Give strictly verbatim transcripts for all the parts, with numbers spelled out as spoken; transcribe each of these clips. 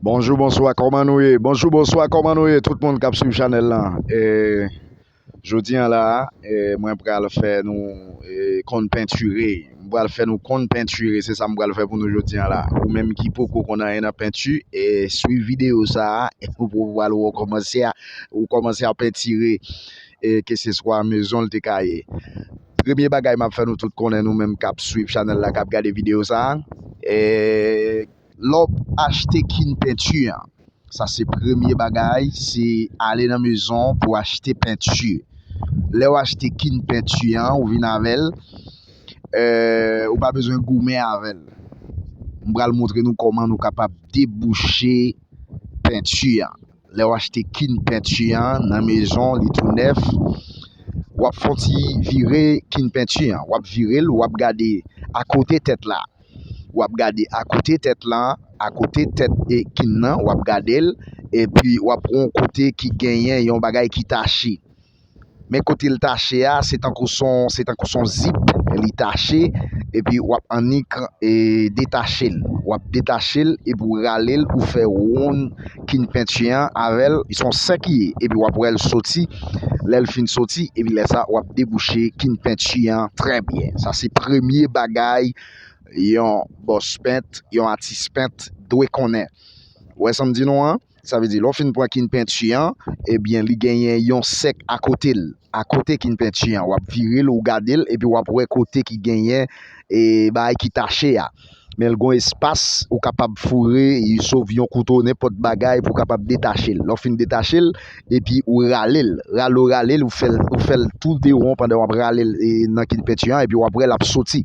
Bonjou, bonswa, kòman nou ye? Bonjou, bonswa, kòman nou ye? Tout moun k ap swiv chanèl lan. E, jodi an la, e, mwen pral fè nou e, konn pentire. Mwen pral fè nou konn pentire, se sa mwen pral fè pou nou jodi an la. Ou menm ki poko konn anyen nan penti, e, swiv videyo sa a, e, ou pral wè w kòmanse a, ou kòmanse a pentire, e, keseswa mezon l te ka ye. Premye bagay m ap fè nou tout konnen, nou menm k ap swiv chanèl la, k ap gade videyo sa a, e, lè w ap achte kin penti an, sa se premye bagay, se ale nan mezon pou achte penti. Lè w achte kin penti an, ou vin avè l, e, ou pa bezwen goumen avè l. M pral montre nou kòman nou kapab debouche penti an. Lè w achte kin penti an nan mezon, li tou nèf, w ap fè yon ti vire kin penti an. W ap vire l, w ap gade akote tèt la. W ap gade akote tèt lan, akote tèt e kin nan, w ap gade l, epi w ap wè yon kote ki genyen yon bagay ki tache. Men kote l tache a, se tankou son, se tankou son zip, li tache, epi w ap annik e, detache l. W ap detache l, epi w rale l, ou fè wonn kin penti an avè l, se yon sèk li ye, epi w ap wè l soti. Lè l fin soti, epi lè sa, w ap debouche kin penti an trè byen. Sa se premye bagay yon bòs pent, yon atis pent dwe konnen. Ou wè sa m di nou an? Sa vle di, lè w fin pran kin penti an, ebyen, li genyen yon sèk akote l. Akote kin penti an, w ap vire l, ou gade l, epi w ap wè kote ki genyen e, bagay ki tache a. Men l gon espas ou kapab foure, sòv yon kouto, nenpòt bagay pou w kapab detache l. Lè w fin detache l, epi ou rale l. Rale w rale l, ou fè l, ou fè l tou de won pandan w ap rale l e, nan kin penti an, epi w ap wè l ap soti.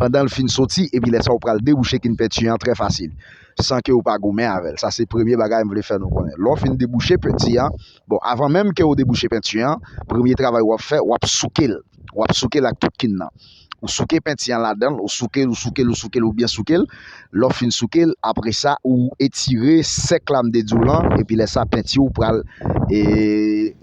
Pandan l fin soti, epi lè sa ou pral debouche kin penti an trè fasil, san ke ou pa goumen avè l. Sa se premye bagay m vle fè nou konnen. Lè w fin debouche penti an, bon, avan menm ke ou debouche penti an, premye travay w ap fè, w ap souke l. W ap souke l ak tout kin nan. Ou souke penti an ladan l, ou souke l, ou souke l, ou souke l, ou byen souke l. Lè w fin souke l, apre sa, ou etire sèk la m te di w lan, epi lè sa, penti ou pral e,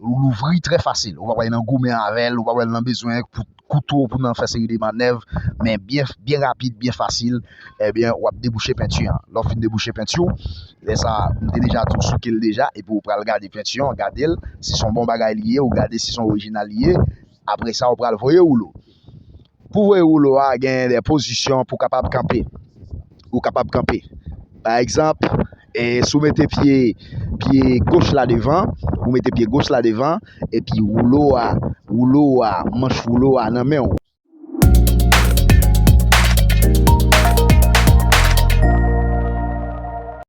ou louvri trè fasil. Ou pa pral nan goumen avè l, ou pa pral nan bezwen pou kouto pou nan fè seri de mannèv, men byen, byen rapid, byen fasil, ebyen, w ap debouche penti an. Lè w fin debouche penti w, lè sa, m te deja di w souke l deja, epi w pral gade penti an, gade l, si se yon bon bagay li ye, ou gade si se yon orijinal li ye, apre sa, ou pral voye woulo. Pou voye woulo a, gen de pozisyon pou w kapab kanpe. Ou kapab kanpe. Pa egzanp, e, si w mete pye, pye goch la devan, ou mete pye goch la devan, epi woulo a, woulo a, manch woulo a nan men w.